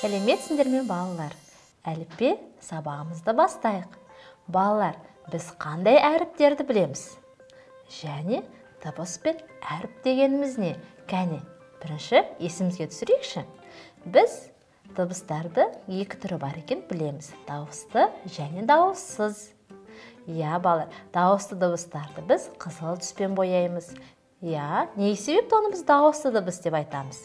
Сәлеметсіңдер ме, балалар? Әліппе сабағымызды бастайық. Балалар, біз қандай әріптерді білеміз? Және дыбыс пен әріп дегеніміз не? Кәне, бірінші есімізге түсірейікші. Біз дыбыстарды екі түрі бар екен білеміз. Дауысты және дауыссыз. Иә, балалар, дауысты дыбыстарды біз қызыл түспен бояймыз. Иә, не себепті оны біз дауысты дыбыс деп айтамыз?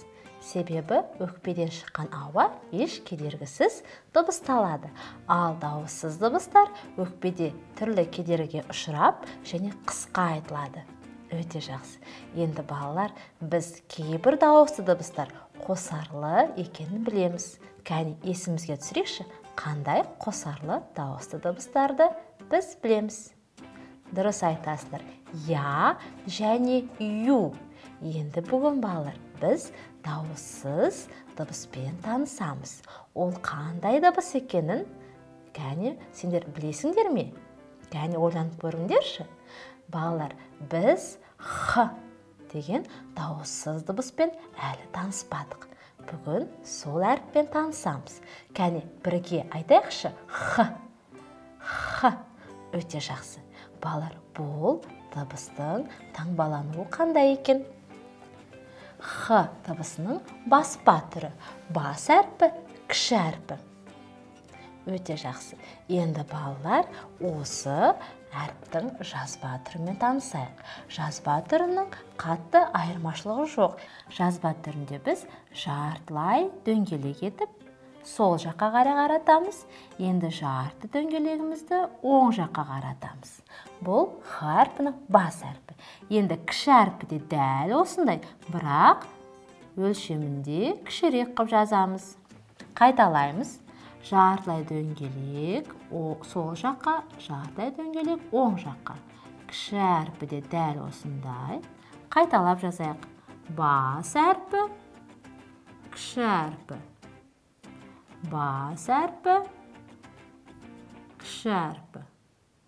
Себебі өкпеден шыққан ауа еш кедергісіз дыбысталады. Ал дауыссыз дыбыстар өкпеде түрлі кедергіге ұшырап және қысқа айтылады. Өте жақсы. Енді балалар, біз кейбір дауысты дыбыстар қосарлы екенін білеміз. Кәне, есімізге түсірейікші, қандай қосарлы дауысты дыбыстарды біз білеміз? Дұрыс айтасыздар. Я және ю. Енді бүгін балалар, біз дауыссыз дыбыспен танысамыз. Ол қандай дыбыс екенін, кәне, сендер білесіңдер ме? Кәне, ойланып көріңдерші. Балалар, біз х деген дауыссыз дыбыспен әлі таныспадық. Бүгін сол әріппен танысамыз. Кәне, бірге айтайықшы. Х. Х. Өте жақсы. Балалар, бұл дыбыстың таңбалануы қандай екен? Х дыбысының баспа түрі. Бас әрпі, кіші әрпі. Өте жақсы. Енді балалар, осы әріптің жазба түрімен танысайық. Жазба түрінің қатты айырмашылығы жоқ. Жазба түрінде біз жартылай дөңгелек етіп сол жаққа қарай қаратамыз. Енді жарты дөңгелегімізді оң жаққа қаратамыз. Бұл х әрпінің бас әрпі. Енді кіші әрпі де дәл осындай, бірақ өлшемінде кішірек қып жазамыз. Қайталаймыз. Жартылай дөңгелек сол жаққа, жартылай дөңгелек оң жаққа. Кіші әрпі де дәл осындай. Қайталап жазайық. Бас әрпі, кіші әрпі. Бас әрпі, кіші әрпі.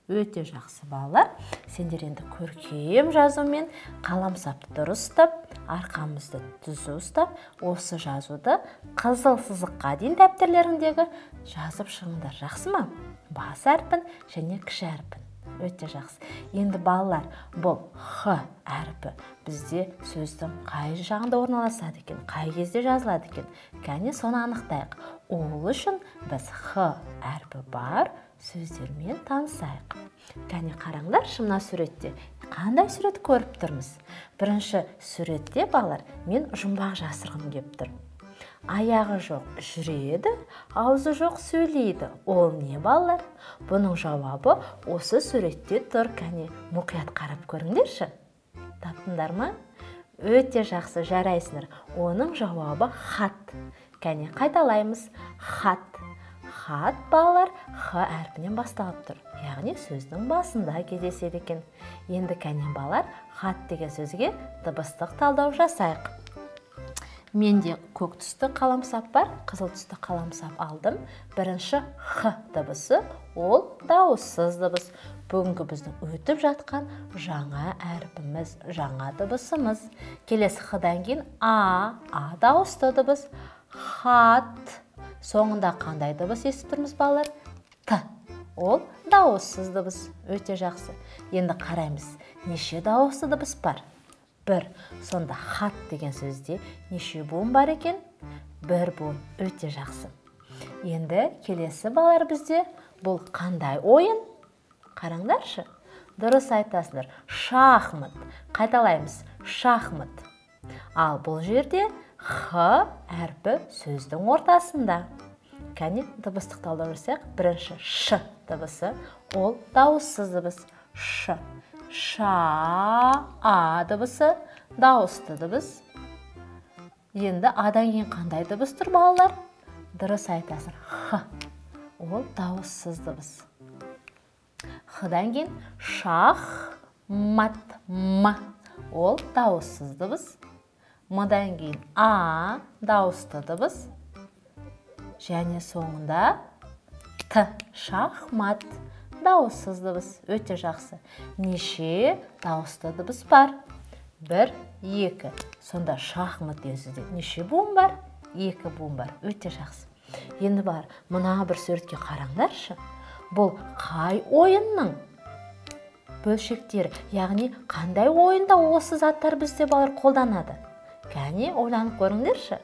Өте жақсы, балалар. Сендер енді көркем жазумен қаламсапты дұрыс ұстап, арқамызды түзу ұстап, осы жазуды қызыл сызыққа дейін дәптерлеріңдегі жазып шығыңдар. Жақсы ма? Бас әрпін және кіші әрпін. Өте жақсы. Енді балалар, бұл х әрпі бізде сөздің қай жағында орналасады екен, қай кезде жазылады екен? Кәне, соны анықтайық. Ол үшін біз х әрпі бар сөздермен танысайық. Кәне, қараңдаршы, мына суретте қандай сурет көріп тұрмыз? Бірінші суретте, балалар, мен жұмбақ жасырғым кеп тұр. Аяғы жоқ жүреді, аузы жоқ сөйлейді. Ол не, балалар? Бұның жауабы осы суретте тұр. Кәне, мұқият қарап көріңдерші. Таптыңдар ма? Өте жақсы, жарайсыңдар. Оның жауабы хат. Кәне, қайталаймыз. Хат. Хат, балалар, х әрпінен басталып тұр. Яғни сөздің басында кездеседі екен. Енді кәне, балалар, хат деген сөзге дыбыстық талдау жасайық. Менде көк түсті қаламсап бар, қызыл түсті қаламсап алдым. Бірінші х дыбысы, ол дауыссыз дыбыс. Бүгінгі біздің өтіп жатқан жаңа әрпіміз, жаңа дыбысымыз. Келесі х-дан кейін а, а дауысты дыбыс. Хат. Соңында қандай дыбыс естіп тұрмыз, балалар? Т. Ол дауыссыз дыбыс. Өте жақсы. Енді қараймыз, неше дауысты дыбыс бар? Бір. Сонда хат деген сөзде неше буын бар екен? Бір буын. Өте жақсы. Енді келесі, балалар, бізде бұл қандай ойын? Қараңдаршы. Дұрыс айтасыңдар. Шахмат. Қайталаймыз. Шахмат. Ал бұл жерде х әрпі сөздің ортасында. Кәне, дыбыстық талдау жасайық. Бірінші ш дыбысы, ол дауыссыз дыбыс. Ш. Ша, а дыбысы, дауысты дыбыс. Енді адан кейін қандай дыбыс тұр, балалар? Дұрыс айтасың. Х. Ол дауыссыз дыбыс. Х-дан кейін шах, мат, м. Ол дауыссыз дыбыс. М-дан кейін а, дауысты дыбыс. Және соңында т, шахмат, дауыссыз дыбыс. Өте жақсы. Неше дауысты дыбыс бар? 1, 2. Сонда шахмат деген сөзде неше буын бар? 2 буын бар. Өте жақсы. Енді бар, мына бір суретке қараңдаршы. Бұл қай ойынның бөлшектері, яғни қандай ойында осы заттар бізде балалар қолданады? Кәне, ойланып көріңдерші.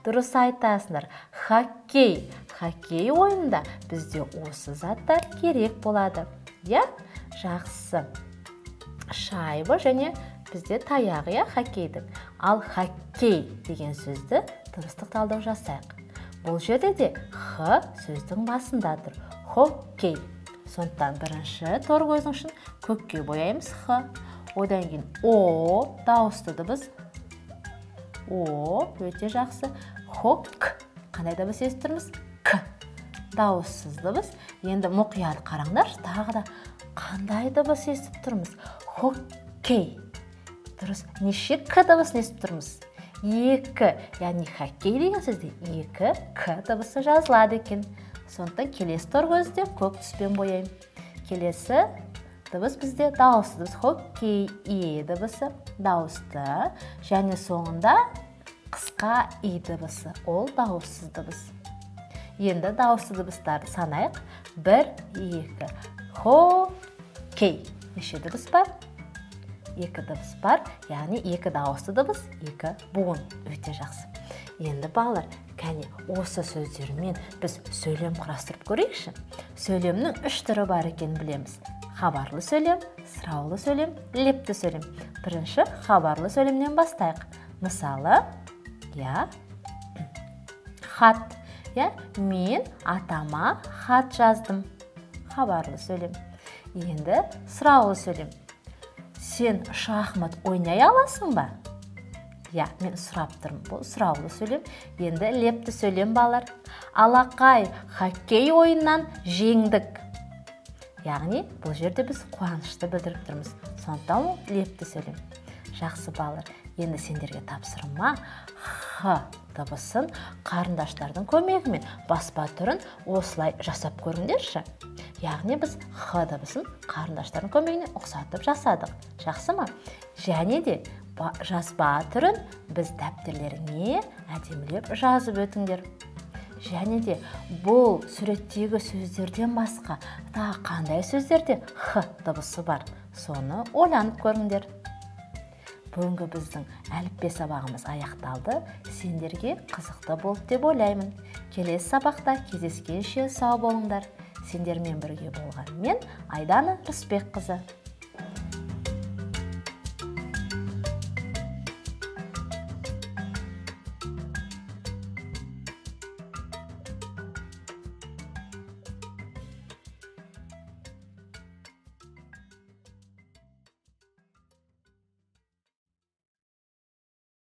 Дұрыс айтасыңдар. Хоккей. Хоккей ойынында бізде осы заттар керек болады. Иә? Жақсы. Шайба және бізде таяқ, иә, хоккейдің. Ал хоккей деген сөзді дыбыстық талдау жасайық. Бұл жерде де х сөздің басында тұр. Хоккей. Сондықтан бірінші тор көздің үшін көкке бояймыз х. Одан кейін о дауысты дыбыс. О, өте жақсы. Хок. Қандай дыбыс естіп тұрмыз? К. Дауыссыз дыбыс. Енді мұқият қараңдаршы, тағы да қандай дыбыс естіп тұрмыз? Хоккей. Дұрыс. Неше к дыбысын естіп тұрмыз? Екі. Яғни хоккей деген сөзде екі к дыбысы жазылады екен. Сондықтан келесі тор көзді көк түспен бояймын. Келесі дыбыс бізде дауысты дыбыс. Хоккей, е дыбысы дауысты. Және соңында қысқа и дыбысы. Ол дауыссыз дыбыс. Енді дауысты дыбыстарды санайық. 1, 2. Хоккей. Неше дыбыс бар? Екі дыбыс бар. Яғни екі дауысты дыбыс, екі буын. Өте жақсы. Енді балалар, кәне осы сөздермен біз сөйлем құрастырып көрейікші. Сөйлемнің үш түрі бар екенін білеміз. Хабарлы сөйлем, сұраулы сөйлем, лепті сөйлем. Бірінші хабарлы сөйлемнен бастайық. Мысалы, я хат. Я, мен атама хат жаздым. Хабарлы сөйлем. Енді сұраулы сөйлем. Сен шахмат ойнай аласың ба? Я, мен сұрап тұрмын. Бұл сұраулы сөйлем. Енді лепті сөйлем балалар. Алақай, хоккей ойыннан жеңдік. Яғни бұл жерде біз қуанышты білдіріп тұрмыз. Сондықтан ол лепті сөйлем. Жақсы балалар, енді сендерге тапсырма х дыбысын қарындаштардың көмегімен баспа түрін осылай жасап көріңдерші. Яғни біз х дыбысын қарындаштардың көмегіне ұқсатып жасадық. Жақсы ма? Және де жазба түрін біз дәптерлеріңе әдемілеп жазып өтіңдер. Және де бұл суреттегі сөздерден басқа тағы қандай сөздерде х дыбысы бар, соны ойланып көріңдер. Бүгінгі біздің әліппе сабағымыз аяқталды. Сендерге қызықты болды деп ойлаймын. Келесі сабақта кездескенше сау болыңдар. Сендермен бірге болған мен, Айдана Рысбекқызы.